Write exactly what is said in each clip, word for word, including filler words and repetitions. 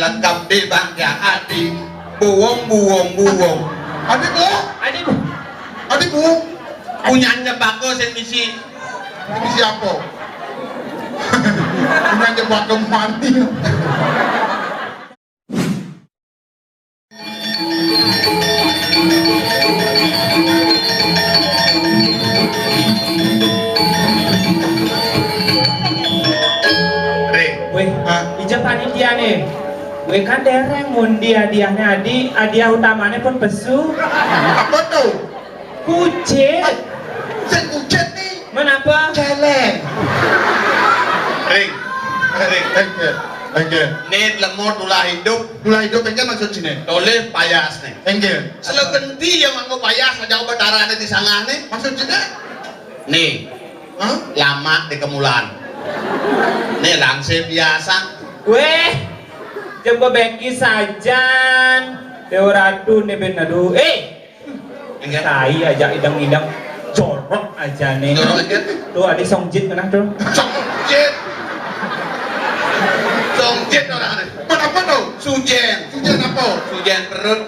Lengkap di bangkiang adi. Buwung, buwung, buwung. Adi, Bu. Adi, Bu. Adi, Bu. Punyan cempaka sing misi. Sing misi apa? Punyan cempaka mani. Ring. Weh, ah, ija panitiane. Weh, kan dereng ngundi hadiahne adi, hadiah utamane pun pesu. Apa tuh? Kucit. Hai, sing kucit nih. Menapa? Celeng. Ring. Ring. Enggih. Enggih. Nih lemot tulah hidup. Tulah hidup enggih maksud sini. Toleh payas nih. Enggih. Selo genti ya mangko payas aja Betara ada di sangah nih. Maksud sini? Nih. Hah? Lama di kemulan. Nih langsir biasa. Weh, coba beki sajan. Dewa Ratu nih ben aduh. Eh, enggak. Tai aja idang-idang. Jorok aja nih. Jorok aja. Tuh ada songjit kena tuh. Songjit. Songjit orang ada. Kenapa tuh? Sujen. Sujen apa? Sujen perut.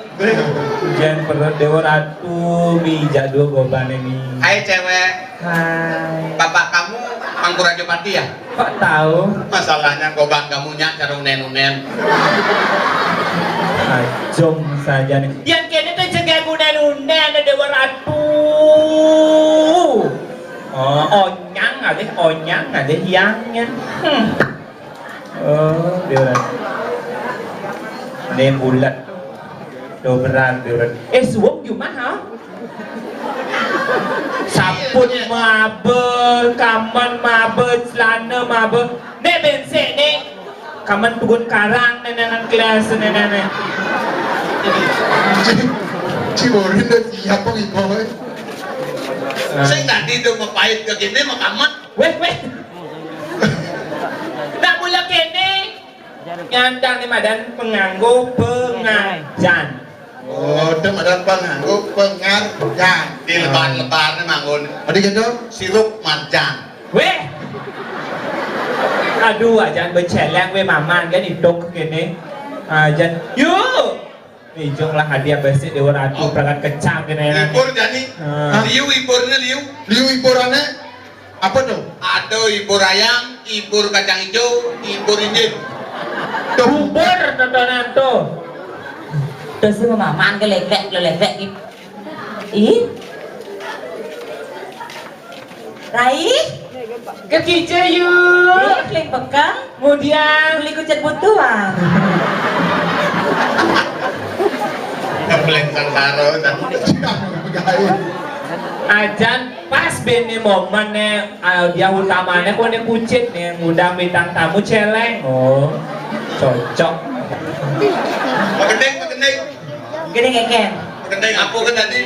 Jan perut Dewa Ratu, mi jadul gobane mi. Hai cewek. Hai. Bapak kamu Mangku Rajapati ya? Kok tahu? Masalahnya gobang kamunya cara unen-unen. Ajong saja nih. Yang kene tuh cegah unen-unen Dewa Ratu. Oh, onyang ada, onyang ada, yang. Hmm. Oh, dia orang. Ini bulat. Dobran, dia orang. Eh, suwung cuma ha? Saput mabe, kaman mabe, celana mabe. Nek bensek nek. Kaman tugun karang nenenan kelas nenenan. Ci, ci borin dah siapa gitu, eh? Sing tadi tuh mepait ke gini mah kaman. Weh, weh. Nak mula kene. Nyandang ni madan penganggo pengajan. Oh, tu madan penganggo pengajan. Di lebar-lebar ni manggon. Adi gitu? Sirup marjan. Weh. Aduh, ajan beceleng weh maman kan hitung ke kene. Ajan. Yuk. Ijung lah hadiah besik Dewa Ratu perangkat kecang kene. Libur jani. Ah. Liu iburnya liu. Liu iburannya apa tuh? Ada ibur ayam, ibur kacang hijau, ibur injin. Tuh. Bubur tontonan tuh. Terus si mamaman ke leglek, lo leglek gitu. Ih. Rai? Ke kije yu. Eh, kling pekang. Kemudian beli kucet butuang. Kebleng sangsara udah. Ajan pas bene momen ne, ah, dia utamane kok ne kucit ne ngundang bintang tamu celeng. Oh, cocok. Pegending, pegending. Gede ngeken. Pegending apa ke tadi?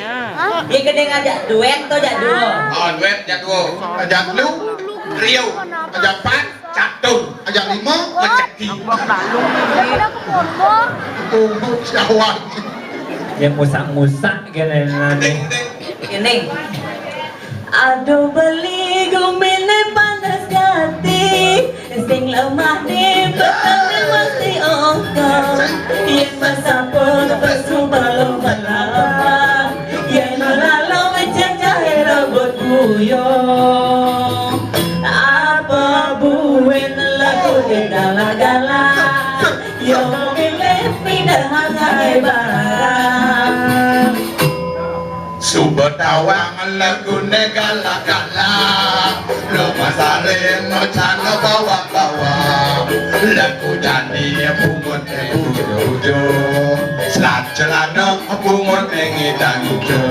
Ye gede ngajak duet to jak duo. Oh, duet jak duo. Ajak lu, trio. Ajak empat, catur. Ajak lima, meceki. Umur siawan. Yang musak-musak kene nane. Pegending, pegending. Ini. Aduh beli gumine panas gati, sing lemah di petani mesti ongkong. Yen masampun pesu balong melapa, yen melalo mecen jahe robot buyong. Apa buin lagu gala-gala, yo milih pindah hangai barang. Suba tawang legune galak-galak, lo masare ngocana bawang-bawang. Legu jani bungut e ujo-ujo, selat celana bungut e ngidang-ijo.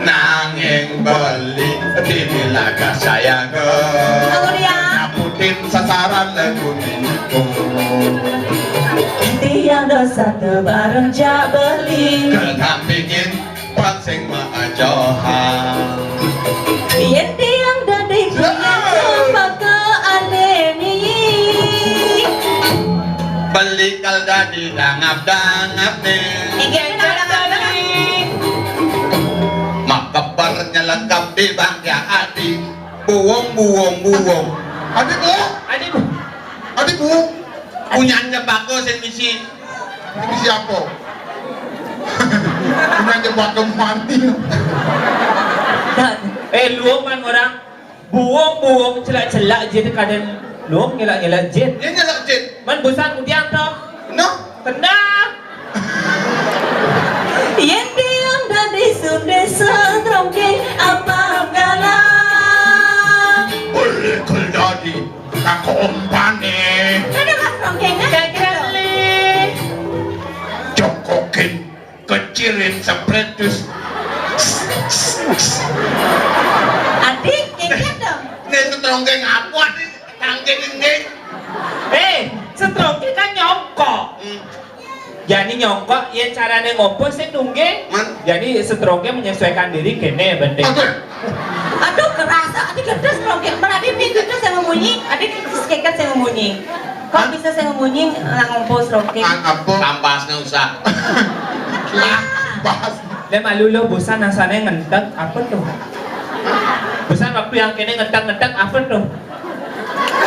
Nanging beli dini lagas sayang. Kemudian. Naputin sasaran legune niku. Tiang dosa tebareng jak beli. Kegampingin pancing maajohan. Yen tiang dadi punya cempaka anemi. Beli kal dadi dangap-dangap nih. Inggih, dangap-dangap. Makeber nyelekep di bangkiang adi. Buwung, buwung, buwung. Adi, Bu. Adi, Bu. Adi, Bu. Punyan cempaka sing misi. Misi apa? Punyan cempaka mani. Eh, luwung kan orang buwung-buwung celak-celak jin kadén luwung ngelak-ngelak jin. Dia nyelak jin. Man busan kudiang to. Nah. Tenang. Yén tiang dadi sundesa trongkeng apa galah. Boleh keldadi. Aku umpane. Ada Mas Rongkengan? Kagak, Le. Jokokin, kecirin, sepret, terus. Adik, kecil dong. Ini setrongkeng apa nih? Tangkeng ini. Eh, setrongkeng kan nyongkok. Hmm. Jani nyongkok, ya carane ngompo sing nungging. Man. Jani setrongkeng menyesuaikan diri kene penting. Aduh. Aduh, keras. Adik kertas kalau kayak berarti ini kertas yang membunyi, adik kertas kekat yang membunyi. Kok bisa saya membunyi nang ngompo setrongkeng? An apa? Tampas nggak usah. Lah, bahas. Le malu lo busan asane ngentek apa tuh? Busan waktu yang kene ngentek-ngentek apa tuh?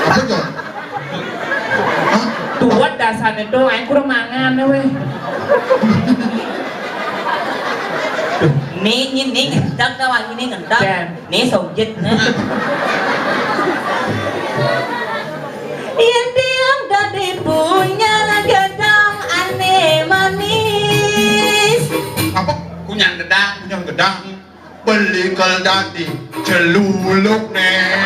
Apa tuh? Hah? Tuwet dasane to, ae kurang mangan weh. Ni, ni, ni ngentek tau, ni ngentek. Ken. Ni sojit, nah. Yen tiang dadi punya gedang ane manis. Apa? Punya gedang. Punya gedang. Beli kal dadi celuluk nih.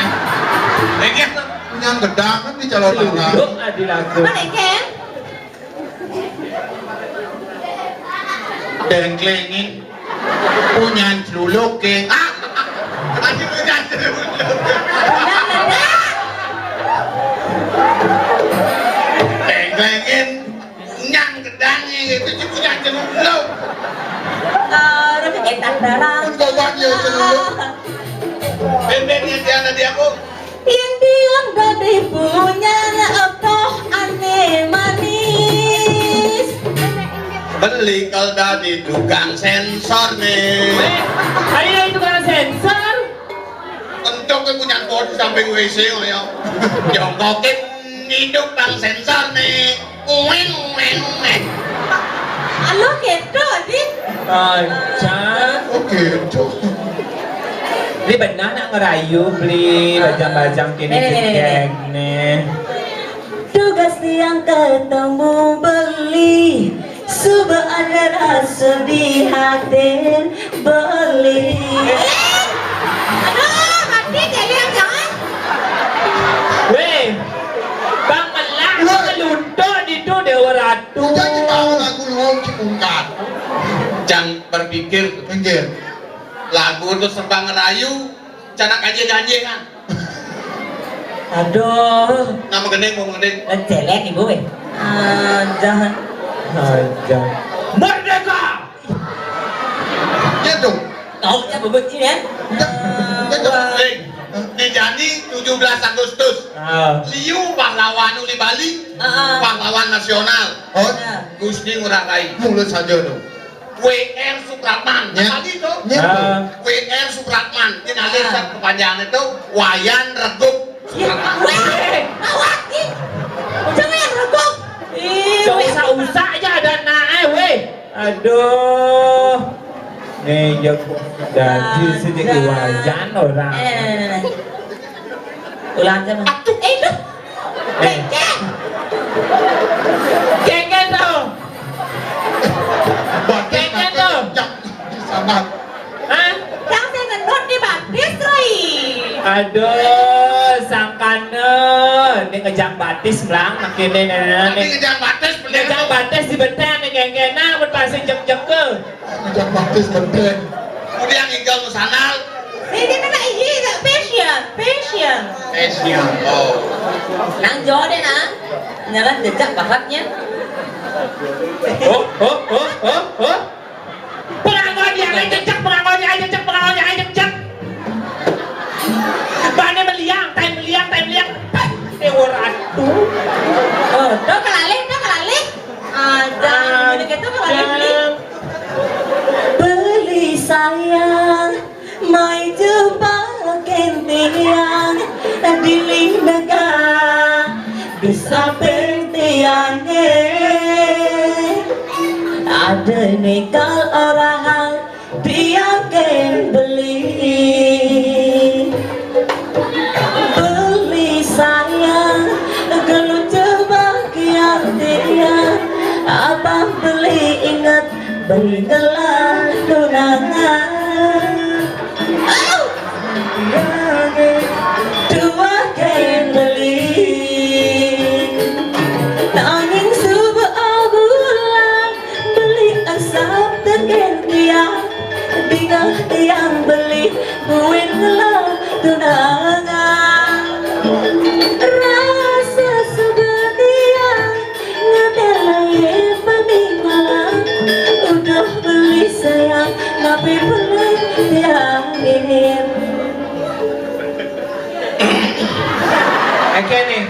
Lagi apa? Punya gedang kan di calon anak. Celuluk adi lagu. Mana, Ken? Dengklengin. Punya celuluk, Ken. Ah! Adi punya celuluk. Dengklengin. Nyang gedang iki, itu punya celuluk. Eh, rasa enak darah. Pun goban ya celuluk. Bendengnya dia nanti aku. Yang diam dadi punya apa ane manis. Beli kal dadi tukang sensor nih. Eh, ayo tukang sensor. Entuk ke punya bot samping W C ya. Jongkokin hidup bang sensor nih. Uweng, uweng, uweng. Halo, keto, Adi. Aja. Oke, cok. Ini benar nak ngerayu beli bajang-bajang kini. Nih, nih, nih, nih. Tugas yang ketemu beli. Suba ada rasa di hati beli. Aduh, mati jadi yang jangan. Weh, Bang Melak ngeluntuk di tu Dewa Ratu. Jangan bawa lagu luwung cipungkat. Jangan berpikir. Pinggir. Lagu tu sembang rayu, canak aja janji kan. Aduh. Nama gending, mau gending. Eh, celek ibu, eh. Ah, jangan. Aja. Merdeka! Ya dong. Tahu ya bebek ini ya? Ya, ya dong. Eh, ini jadi tujuh belas Agustus. Ah. Liu pahlawan uli Bali. Ah. Pahlawan nasional. Oh. Ah. Gusti Ngurah Rai. Mulai saja dong. W R Supratman. Ya. Tadi itu. Ya. Ah. W R Supratman. Ini nanti kepanjangan itu Wayan Reguk. Weh, awak ki. Jangan rokok. Ih, gak usah-usah aja ada nae, weh. Aduh. Nih, ya, jadi sedikit wajan orang. Eh, ulang aja, Mas. Eh, itu. Eh. Kengkeng. Kengkeng tuh. Kengkeng tuh. Sama. Hah? Yang saya ngenut di batis, Roy. Aduh, sangkana. Ini ngejang batis, Blang. Makin ini, ini, ini. Tapi ngejang batis, bener. Ngejang batis di beten, nih, geng-geng. Nah, buat pasti jek-jek ke. Ngejang batis, beten. Kemudian tinggal ke sana. Ini kan iya, fashion, fashion. Fashion, oh. Nang jauh deh, nang. Nyala jejak bahatnya. Oh, oh, oh, oh, oh. Pengakuan dia aja cek, pengakuan dia aja cek, pengakuan dia aja cek. Bane meliang, tai meliang, tai meliang. Dewa Ratu. Oh, tuh kelalih, tuh kelalih. Ada, ini gitu kelalih beli. Beli sayang, mai jumpa kentiang di lindega. Bisa penting Ade nikal orang hal dia ken beli. Beli sayang, gelut coba kian dia. Apa beli ingat, beli gelar tunangan. Dua ken beli. Nanging suba agulang beli asap teken tiang. Bingah tiang beli buin ngelah tunangan. Rasa suba tiang ngatelain pamingguan. Udah beli sayang, tapi beli tiang ini. Oke nih.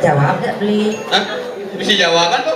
Jawab gak beli? Hah? Bisa jawaban tuh?